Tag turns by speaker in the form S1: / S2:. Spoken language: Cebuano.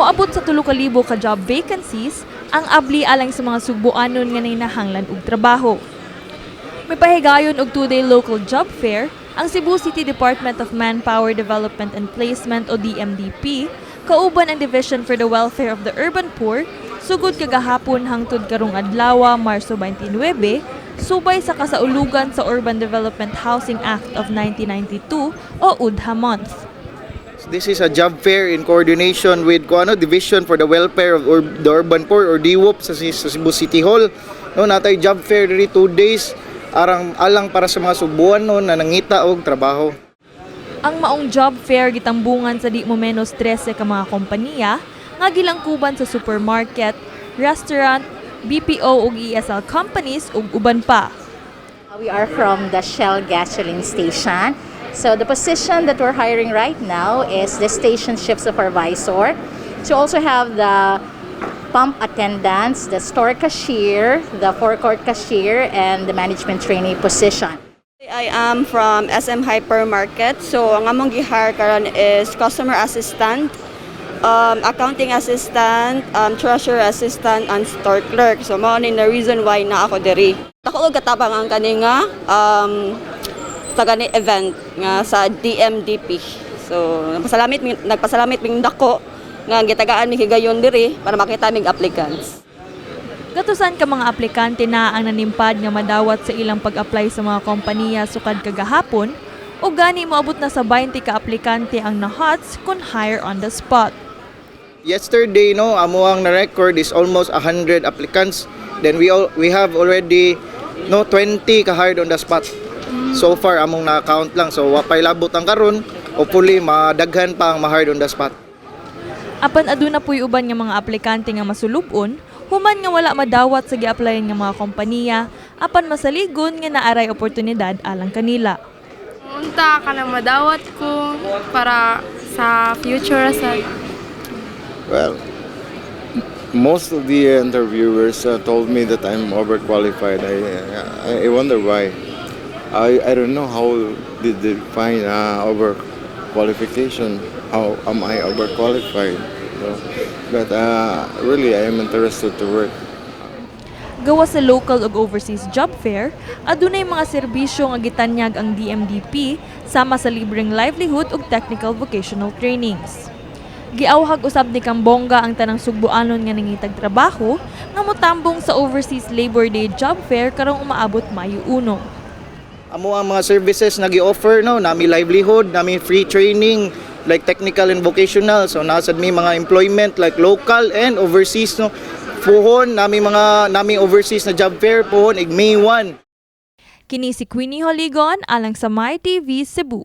S1: Moabot sa 3,000 ka job vacancies ang abli alang sa mga Sugboanon nga nanginahanglan og trabaho. Mipahigayon og two-day local job fair ang Cebu City Department of Manpower Development and Placement o DMDP kauban ang Division for the Welfare of the Urban Poor sugod kagahapon hangtod karong adlaw, Marso 29, subay sa kasaulugan sa Urban Development Housing Act of 1992 o UDHA Month.
S2: This is a job fair in coordination with kuano, Division for the Welfare of the Urban Poor or DWOP sa Cebu City Hall. No, natay job fair diri 2 days arang alang para sa mga Sugbuanon na nangita og trabaho.
S1: Ang maong job fair gitambungan sa di mo menos 13 ka mga kompanya nga gilangkuban sa supermarket, restaurant, BPO ug ESL companies ug uban pa.
S3: We are from the Shell gasoline station. So the position that we're hiring right now is the station shift supervisor. To also have the pump attendants, the store cashier, the forecourt cashier, and the management trainee position.
S4: I am from SM Hypermarket. So, ang among gi-hire karon is customer assistant, accounting assistant, treasurer assistant, and store clerk. So, mao ni na reason why na ako diri. Dako og katabang ang kani nga sa gani event nga sa DMDP. So, nagpasalamit ming dako nga gitagaan mi higayon diri para makita mig applicants.
S1: Gatusan ka mga aplikante na ang nanimpad nga madawat sa ilang pag-apply sa mga kompanya sukad kagahapon o gani moabot na sa 20 ka aplikante ang na-hots kung hire on the spot.
S2: Yesterday, no, amo ang na-record is almost 100 applicants. Then we have already, no, 20 ka hired on the spot. So far among na-count lang. So wa pay labot ang karon, hopefully madaghan pa ang ma-hired on the spot.
S1: Apan aduna puy uban nga mga aplikante nga masulub-on human nga wala madawat sa gi-applyan nga mga kompanya, apan masaligon nga naaray oportunidad alang kanila.
S5: Unta ka na madawat ko para sa future sa
S6: Well, most of the interviewers told me that I'm overqualified. I wonder why. I don't know how did they find overqualification. How am I overqualified? So, but really, I am interested to work.
S1: Gawas sa local ug overseas job fair, adunay mga serbisyo nga gitanyag ang DMDP sama sa libreng livelihood ug technical vocational trainings. Giawhag usab ni Cambonga ang tanang Sugboanon nga nangitag trabaho nga motambong sa Overseas Labor Day Job Fair karong umaabot Mayo 1.
S2: Amo ang mga services na gi-offer, no, nami livelihood, nami free training like technical and vocational. So nasad mi mga employment like local and overseas, no. Puhon nami mga nami overseas na job fair puhon ig May 1.
S1: Kini si Queenie Holigon alang sa My TV Cebu.